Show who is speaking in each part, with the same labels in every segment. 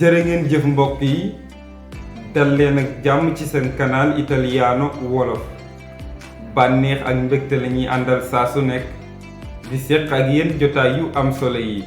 Speaker 1: jërë ngeen jëf mbokk yi dal leen ak jàmm ci seen canal Italiano wolof bànneex ak mbégte la ñuy àndal saa su nekk di seq ak yéen jotaay yu am solo yi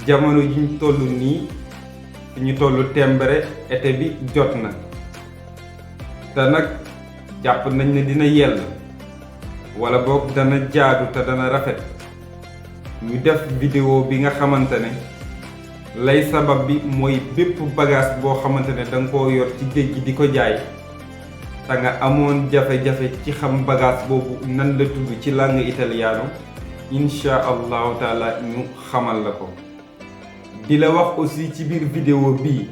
Speaker 1: jamono ji ñu toll nii fi ñu tollu tembere été bi jot na te nag jàpp nañ ne dina yell wala boog dana jaadu te dana rafet ñu def vidéo bi nga xamante ne lay sabab bi mooy bépp bagage boo xamante ne danga koo yor ci géej gi di ko jaay te nga amoon jafe-jafe ci xam bagage boobu nan la tudd ci langue italiano insha allahu taala ñu xamal la ko di la wax aussi ci biir vidéo bii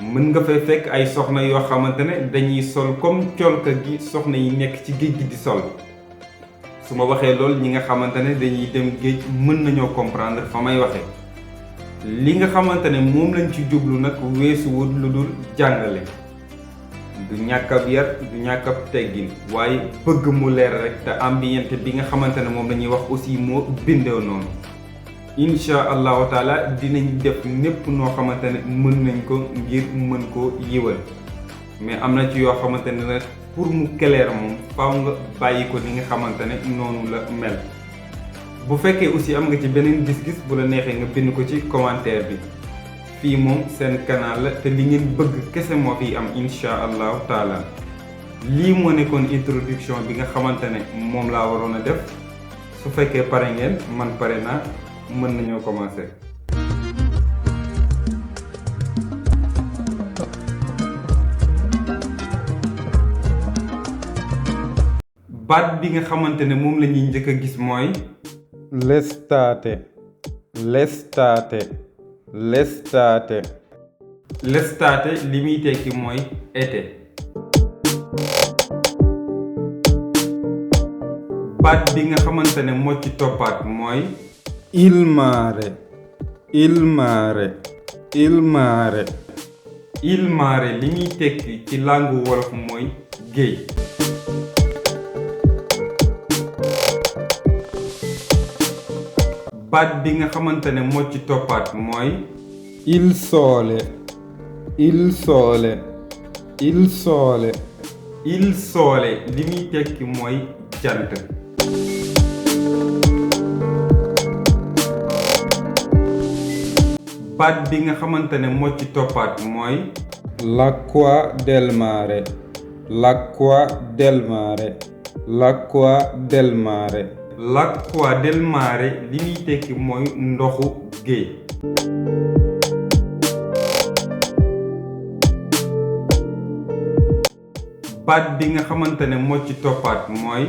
Speaker 1: mën nga fay fekk ay soxna yoo xamante ne dañuy sol comme colka gi soxna yi nekk ci géej gi di sol su ma waxee lool ñi nga xamante ne dañuy dem géej mën nañoo comprendre fa may waxee li nga xamante ne moom lañ ci jublu nag weesuwul lu dul jàngale du ñàkk ab yar du ñàkk ab teggin waaye bëgg mu leer rek te ambiance bi nga xamante ne moom lañuy wax aussi moo bindoo noonu insha allahu taala dinañ def népp noo xamante ne mën nañ ko ngir mën ko yiwal mais am na ci yoo xamante ne nag pour mu clair moom faaw nga bàyyi ko ni nga xamante ne noonu la mel bu fekkee aussi am nga ci beneen gis-gis bu la neexee nga bind ko ci commentaire bi fii moom seen canal la te li ngeen bëgg kese moo fiy am insha allahu taala lii moo nekkoon introduction bi nga xamante ne moom laa waroon a def su fekkee pare ngeen man pare naa mën nañoo commencer. baat bi nga xamante ne moom la ñuy njëkk a gis mooy l'estate li muy tekki mooy été baat bi nga xamante ne moo ci toppaat mooy il mare li muy tekki ci langue wolof mooy géej baat bi nga xamante ne moo ci toppaat mooy il sole li muy tekki mooy jant baat bi nga xamante ne moo ci toppaat mooy l'acqua del mare li muy tekki mooy ndoxu géej baat bi nga xamante ne moo ci toppaat mooy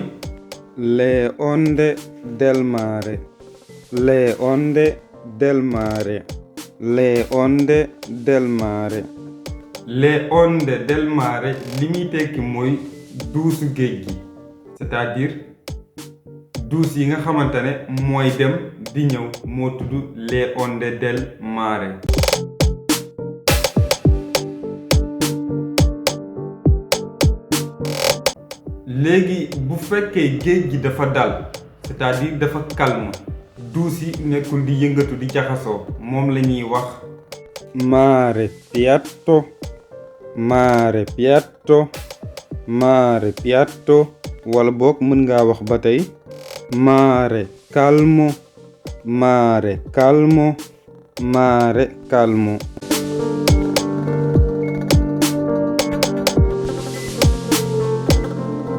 Speaker 1: le onde del mare li muy tekki mooy duusu géej gi c'est-à-dire duus yi nga xamante ne mooy dem di ñëw moo tudd le onde del mare léegi bu fekkee géej gi dafa dal c'est-à-dire dafa calme duus yi nekkul di yëngatu di jaxasoo moom la ñuy wax mare piatto wala boog mën ngaa wax ba tey mare calmo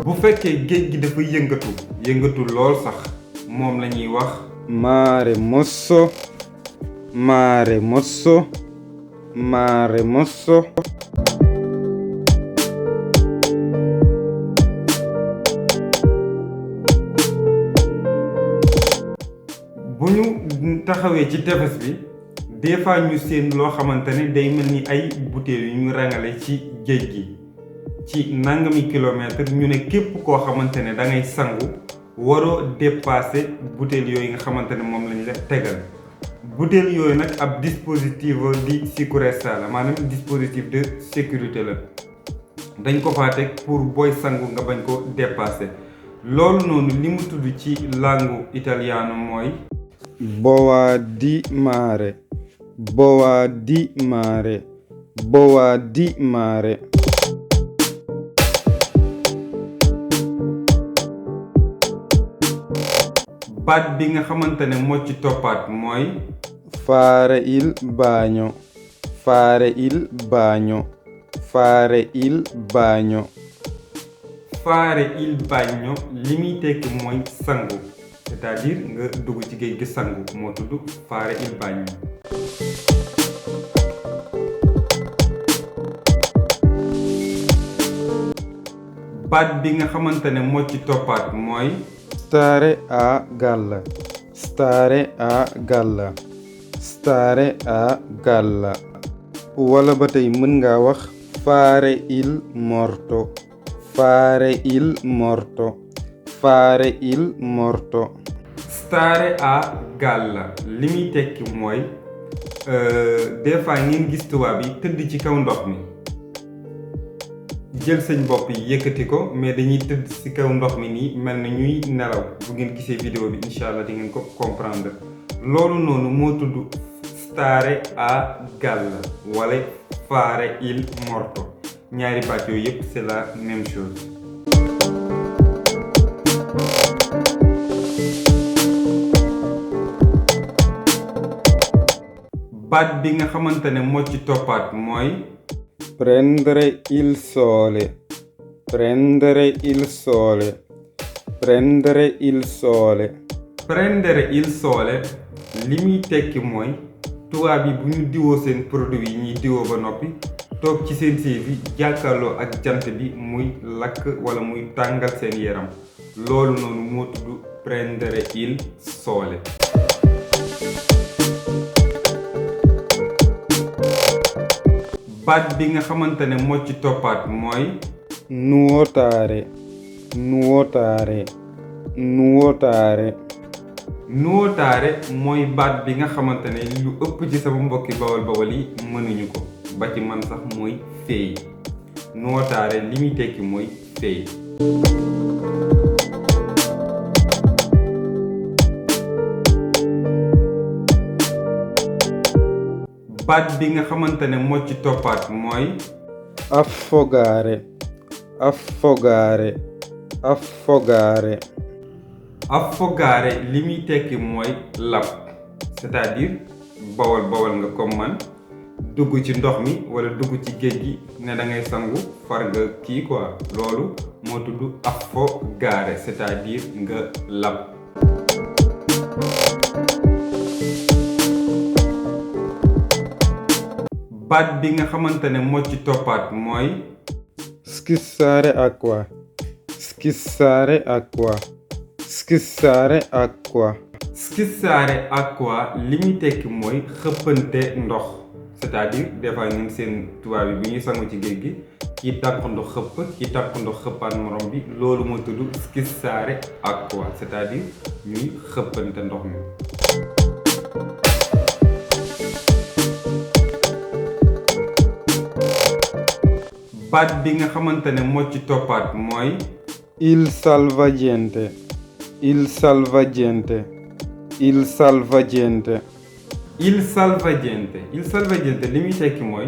Speaker 1: bu fekkee géej gi dafa yëngatu lool sax moom la ñuy wax mare mosso bu ñu taxawee ci tefes bi des fois ñu seen loo xamante ne day mel ni ay bouteilles yu ñu rangale ci géej gi ci nangami kilomètre ñu ne képp koo xamante ne da ngay sangu waroo dépasser bouteilles yooyu nga xamante ne moom lañ la tegal bouteilles yooyu nag ab dispositif di sicurezza la maanaam dispositif de sécurité la dañ ko faa teg pour booy sangu nga bañ ko dépasser loolu noonu li mu tudd ci langue italiano mooy boa di mare bowa di mare, bowa di mare. baat bi nga xamante ne moo ci toppaat mooy fare il bagno, fare il bagno, fare il bagno. fare il bagno li muy tekki mooy sangu, c'est-à-dire nga dugg ci géej gi sangu moo tudd fare il bagno. baat bi nga xamante ne moo ci toppaat mooy stare a galla, stare a galla, stare a galla. wala ba tey mën nga wax fare il morto, fare il morto, fare il morto. stare a galla li muy tekki mooy des fois ngeen gis tubaab yi tëdd ci kaw ndox mi jël seen bopp yi yëkkati ko mais dañuy tëdd ci kaw ndox mi nii mel na ñuy nelaw. bu ngeen gisee vidéo bi incha allah di ngeen ko comprendre. loolu noonu moo tudd stare a galla wala fare il morto. ñaari baat yooyu yëpp c'est la même chose. baat bi nga xamante ne moo ci toppaat mooy prendere il sole, prendere il sole, prendere il sole. prendere il sole li muy tekki mooy tubaab yi bu ñu diwoo seen produit yi ñuy diwoo ba noppi toog ci seen siège bi jàkkaarloo ak jant bi muy lakk wala muy tàngal seen yaram. loolu noonu moo tudd prendere il sole. baat bi nga xamante ne moo ci toppaat mooy nuotare, nuotare, nuotare. nuotare mooy baat bi nga xamante ne lu ëpp ci sama mbokki bawal bawal yi mënuñu ko ba ci man sax mooy féey. nuotare li muy tekki mooy féey. baat bi nga xamante ne moo ci toppaat mooy affogare, affogare, affogare. affogare li muy tekki mooy lab, c'est-à-dire bawal bawal nga comme man dugg ci ndox mi wala dugg ci géej gi ne da ngay sangu far nga kii quoi. loolu moo tudd affogare, c'est-à-dire nga lab. baat bi nga xamante ne moo ci toppaat mooy schissare acqua, schissare acqua, schissare acqua. schissare acqua li muy tekki mooy xëppante ndox, c'est-à-dire des fois ngeen seen tubaab yi bi ñuy sangu ci géej gi kii tànk ndox xëpp kii tànk ndox xëppaat morom bi. loolu moo tudd schissare acqua, c'est-à-dire ñuy xëppante ndox mi. baat bi nga xamante ne moo ci toppaat mooy il salvagente, il salvagente, il salvagente. il salvagente, il salvagente li muy tekki mooy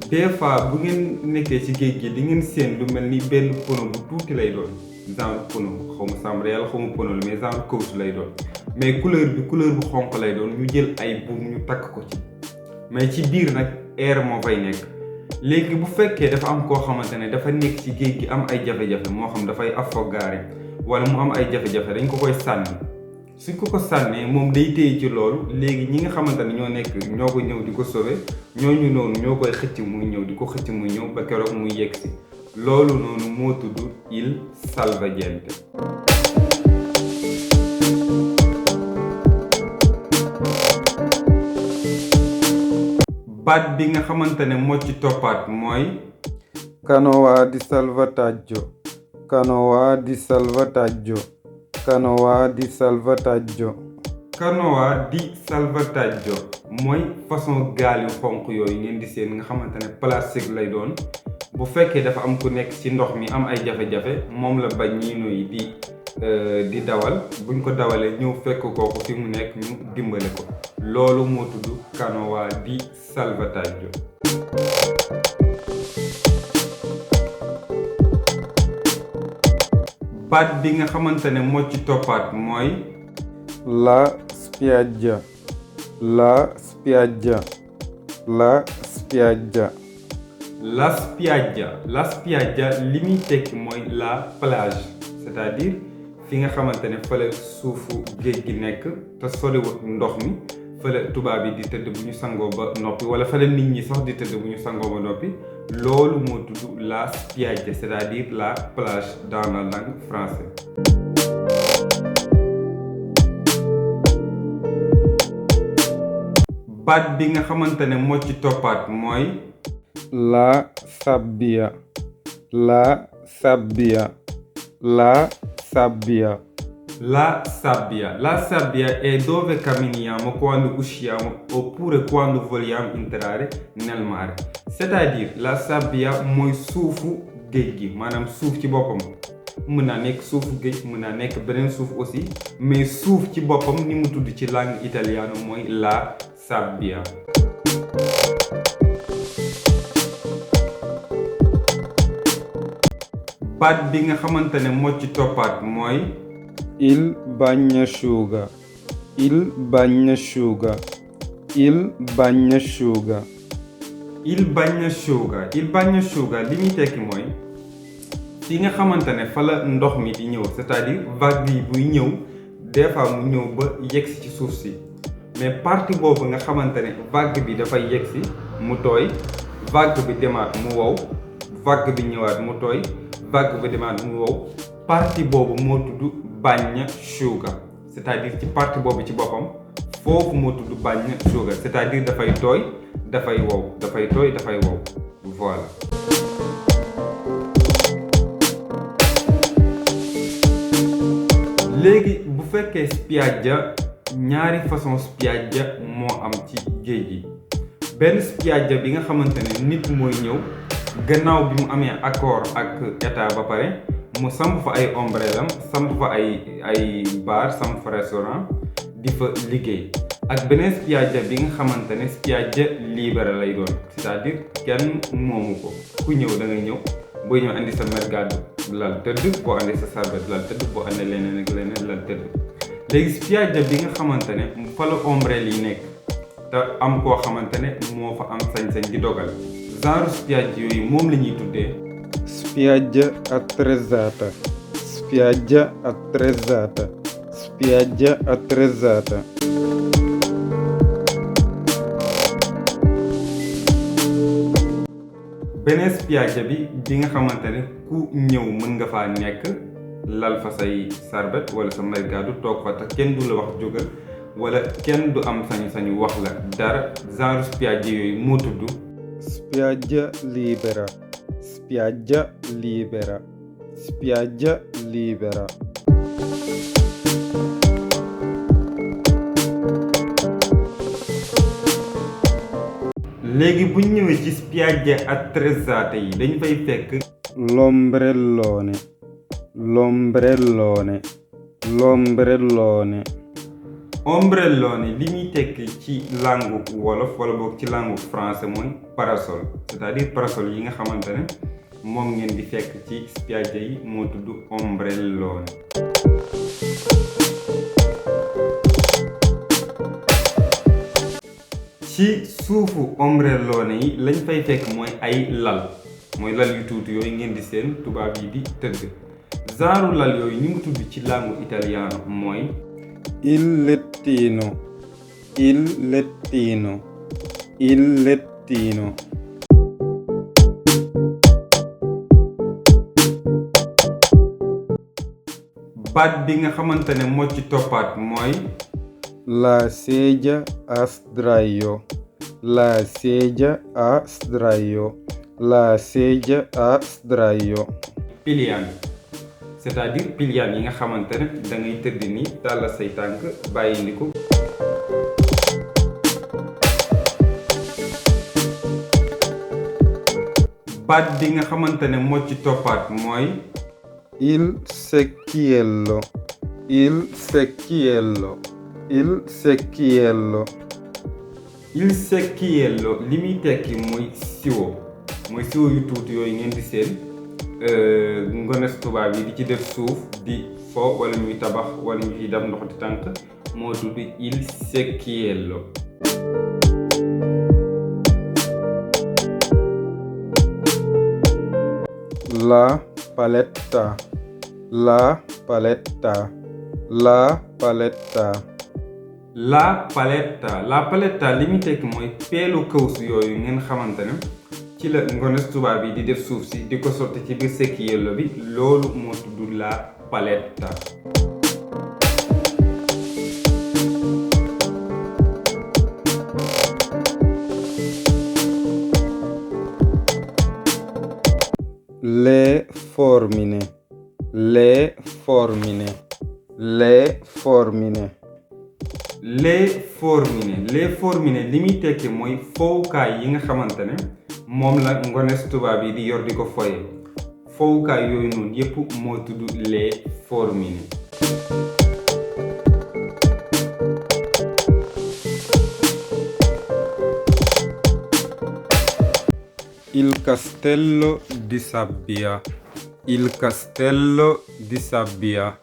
Speaker 1: des fois bu ngeen nekkee ci géej gi di ngeen seen lu mel ni benn pono bu tuuti lay doon, genre pono xaw ma chambre yàlla xaw ma pono la mais genre kawsu lay doon, mais couleur bi couleur bu xonq lay doon. ñu jël ay buum ñu takk ko ci, mais ci biir nag air moo fay nekk. léegi bu fekkee dafa am koo xamante ne dafa nekk ci géej gi am ay jafe-jafe moo xam dafay affogare wala mu am ay jafe-jafe dañ ko koy sànni. suñ ko sànnee moom day téye ci loolu. léegi ñi nga xamante ne ñoo nekk ñoo ko ñëw di ko sauver ñooñu noonu ñoo koy xëcc muy ñëw di ko xëcc muy ñëw ba keroog muy yegg si. loolu noonu moo tudd il salvagente. baat bi nga xamante ne moo ci toppaat mooy canoa di salvataggio, canoa di salvataggio, canoa di salvataggio. canoa di salvataggio mooy façon gaal yu xonq yooyu ngeen di seen nga xamante ne plastique lay doon. bu fekkee dafa am ku nekk ci ndox mi am ay jafe-jafe moom la bañiino yi di di dawal buñ ko dawalee ñëw fekk kooku fi mu nekk ñu dimbale ko loolu moo tudd canoa di salvataggio. baat bi nga xamante ne moo ci toppaat mooy
Speaker 2: la spiaggia, la spiaggia, la spiaggia.
Speaker 1: La spiaggia li muy tekki mooy la plage, c'est-à-dire fi nga xamante ne fa la suufu géej gi nekk te soriwut ndox mi fa la tubaab yi di tëdd bu ñu sangoo ba noppi wala fa la nit ñi sax di tëdd bu ñu sangoo ba noppi loolu moo tudd la spiaggia, c'est-à-dire la plage dans la langue française. baat bi nga xamante ne moo ci toppaat mooy
Speaker 2: la sabbia, la sabbia, la sabbia.
Speaker 1: La sabbia è dove camminiamo quando usciamo oppure quando vogliamo entrare nel mare. C'est-à-dire la sabbia mooy suufu géej gi maanaam suuf ci boppam mën naa nekk suufu géej mën naa nekk beneen suuf aussi mais suuf ci boppam ni mu tudd ci langue italiano mooy la sabbia. baat bi nga xamante ne moo ci toppaat mooy
Speaker 2: il bagnasciuga, il bagnasciuga, il bagnasciuga.
Speaker 1: il bagnasciuga li muy tekki mooy fi nga xamante ne fa la ndox mi di ñëw c'est-à-dire vague yi buy ñëw des fois mu ñëw ba yegsi ci suuf si mais partie boobu nga xamante ne vague bi dafay yegsi mu tooy vague bi demaat mu wow vague bi ñëwaat mu tooy vague bi demaat mu wow partie boobu moo tudd bagnasciuga c'est-à-dire ci partie boobu ci boppam foofu moo tudd bagnasciuga c'est-à-dire dafay tooy dafay wow dafay tooy dafay wow voilà. léegi bu fekkee spiaggia ñaari façon spiaggia moo am ci géej gi benn spiaggia bi nga xamante ne nit mooy ñëw gannaaw bi mu amee accord ak état ba pare mu samp fa ay ombrellam samp fa ay bar samp fa restaurant di fa liggéey ak beneen spiaggia bi nga xamante ne spiaggia libera lay doon c'est-à-dire kenn moomu ko ku ñëw da ngay ñëw boo ñëw andi sa mergado lal tëdd boo andi sa sarbet lal tëdd boo andi leneen ak leneen lal tëdd léegi spiaggia bi nga xamante ne fa la ombrelle yi nekk te am koo xamante ne moo fa am sañ-sañ di dogal genre spiaggia yooyu moom la ñuy tuddee
Speaker 2: spiaggia attrezzata, spiaggia attrezzata, spiaggia attrezzata.
Speaker 1: beneen spiaggia bi nga xamante ne ku ñëw mën nga faa nekk lal fa say sarbet wala sa mergado toog fa te kenn du la wax jógal wala kenn du am sañ-sañu wax la dara genre spiaggia yooyu moo tudd
Speaker 2: spiaggia libera, spiaggia libera, spiaggia libera.
Speaker 1: léegi bu ñëwee ci spiaggia attrezzate yi dañ fay fekk
Speaker 2: l'ombrellone, l'ombrellone, l'ombrellone.
Speaker 1: ombrellone li muy tekki ci langue wolof wala boog ci langue français mooy parasol c'est-à-dire parasol yi nga xamante ne moom ngeen di fekk ci spiaggia yi moo tudd ombrellone. ci suufu ombrellone yi lañ fay fekk mooy ay lal mooy lal yu tuuti yooyu ngeen di seen tubaab yi di tëdd genre lal yooyu ni mu tudd ci langue italiano mooy
Speaker 2: il lettino, il lettino, il lettino.
Speaker 1: baat bi nga xamante ne moo ci toppaat mooy
Speaker 2: la sedia a sdraio, la sedia a sdraio, la sedia a sdraio.
Speaker 1: piliyaan c'est-à-dire piliyaan yi nga xamante ne da ngay tëdd ni tàllal say tànk bàyyi ndi ko baat bi nga xamante ne moo ci toppaat mooy
Speaker 2: il secchiello, il secchiello, il secchiello.
Speaker 1: Il secchiello li muy tekki mooy siwo yu tuuti yooyu ngeen di seen ngones tubaab yi di ci def suuf di fo wala ñuy tabax wala ñu ciy def ndox di tànk moo tudd il secchiello.
Speaker 2: La paletta, la paletta, la paletta.
Speaker 1: La paletta li muy tekki mooy peelu kawsu yooyu ngeen xamante ne ci la ngones tubaab yi di def suuf si di ko sotti ci biir secchiello bi loolu moo tudd la paletta.
Speaker 2: Le formine, le formine, le formine.
Speaker 1: Les formine li muy tekki mooy fowukaay yi nga xamante ne moom la ngones tubaab yi di yor di ko foye fowukaay yooyu noonu yépp moo tudd les formine.
Speaker 2: Il castello di sabbia, il castello di sabbia,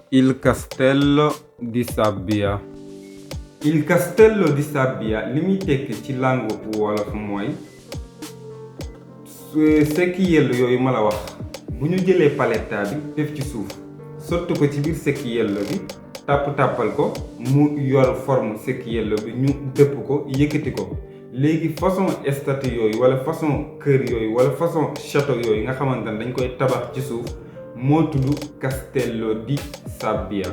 Speaker 2: il castello di sabbia.
Speaker 1: Il castello di sabbia li muy tekki ci langue wolof mooy secchiello yooyu ma la wax bu ñu jëlee paletta bi def ci suuf sotti ko ci biir secchiello bi tàppal ko mu yor forme secchiello bi ñu dëpp ko yëkkati ko léegi façon statue yooyu wala façon kër yooyu wala façon château yooyu nga xamante ne dañ koy tabax ci suuf moo tudd castello di sabbia.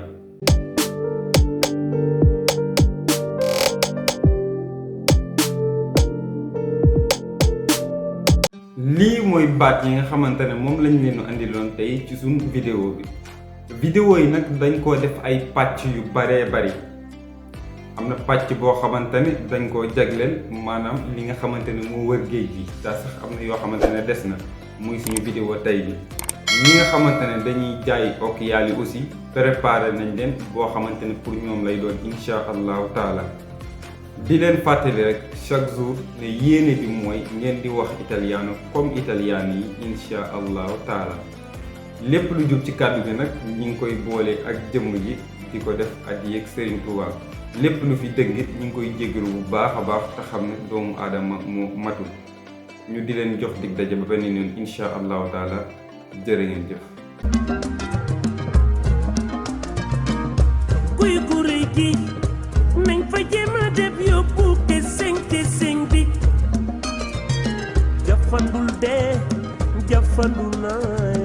Speaker 1: lii mooy baat yi nga xamante ne moom lañ leen andiloon tey ci suñu vidéo bi vidéo yi nag dañ koo def ay pàcc yu baree bari am na pàcc boo xamante ne dañ koo jagleel maanaam li nga xamante ne moo wër géej gi daa sax am na yoo xamante ne des na muy suñu vidéo tey bi ñi nga xamante ne dañuy jaay okiyaal yi aussi préparé nañ leen boo xamante ne pour ñoom lay doon insha allahu taala di leen fàttali rek chaque jour ne yéene bi mooy ngeen di wax italiano comme italien yi insha allahu taala lépp lu jub ci kàddu gi nag ñi ngi koy boole ak jëmm ji di ko def addiya ak Serigne Touba lépp lu fi dëggit ñi ngi koy jéggalu bu baax a baax te xam ne doomu aadama moo matul ñu di leen jox dig daje ba beneen yoon insha allahu taala jërë ngeen jëf.
Speaker 3: kuy kuréy gi nañ fa jéem a def yóbbu keseng bi jafandul dee jafandu naa